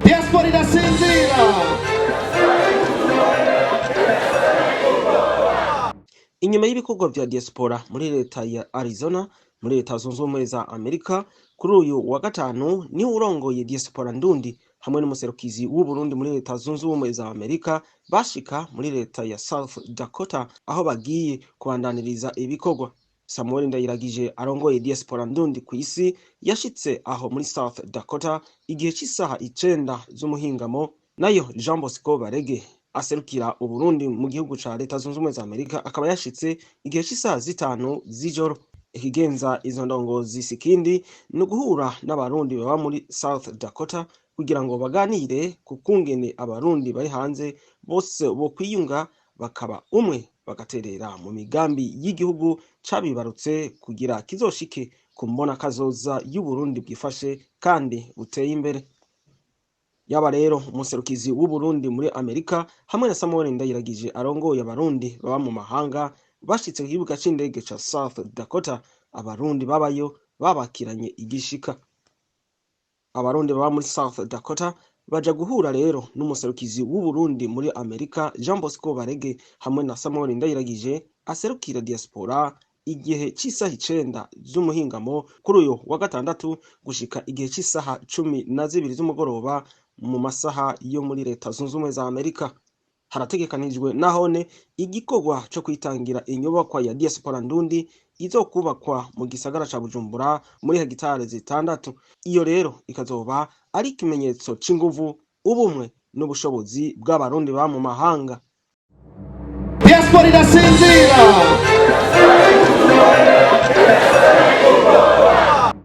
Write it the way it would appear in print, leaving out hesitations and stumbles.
Diaspora irasinzira. Inyuma y'ibikorwa vya diaspora muri leta ya Arizona muri Leta Zunze Ubumwe za Amerika, kuri uyu wa gatanu niho urongoye diaspora ndundi hamwe n'umuserukizi w'Uburundi muri Leta Zunze Ubumwe za Amerika bashika muri leta ya South Dakota aho bagiye kubandaniriza ibikorwa. Samuel Ndayiragije arongoye diaspora ndundi kw'isi yashitse aho muri South Dakota igihe c'isaha 9 z'umuhingamo, nayo Jean Bosco Barege aserukira Uburundi mu gihugu ca Leta Zunze Ubumwe za Amerika akaba yashitse igihe c'isaha 5 z'ijoro. Ikigenza izo ndongozi sikindi ni uguhura n'Abarundi baba muri South Dakota kugira ngo baganire ku kungene Abarundi bari hanze bose bokwiyunga bakaba umwe, bagaterera mu migambi y'igihugu cabibarutse kugira kizoshike ku mbona kazoza y'Uburundi bwifashe kandi buteye imbere. Yaba rero umuserukizi w'Uburundi muri Amerika hamwe na Samuel Ndayiragije arongoye Abarundi baba mu mahanga bashitse ku kibuga c'indege ca South Dakota, Abarundi babayo babakiranye igishika. Abarundi baba muri South Dakota baja guhura rero n'umuserukizi w'Uburundi muri Amerika Jean Bosco Barege hamwe na Samuel Ndayiragije aserukira diaspora igihe c'isaha 9 z'umuhingamo kuri uyu wa gatandatu gushika igihe c'isaha 12 z'umugoroba mu masaha yo muri Leta Zunze Ubumwe za Amerika. Harategekanijwe nahone igikorwa co kwitangira inyubakwa ya diaspora ndundi izokubakwa mu gisagara ca Bujumbura muri hegitare 6. Iyo rero ikazoba ari ikimenyetso c'inguvu, ubumwe n'ubushobozi bw'Abarundi ba mu mahanga. Diaspora irasinzira.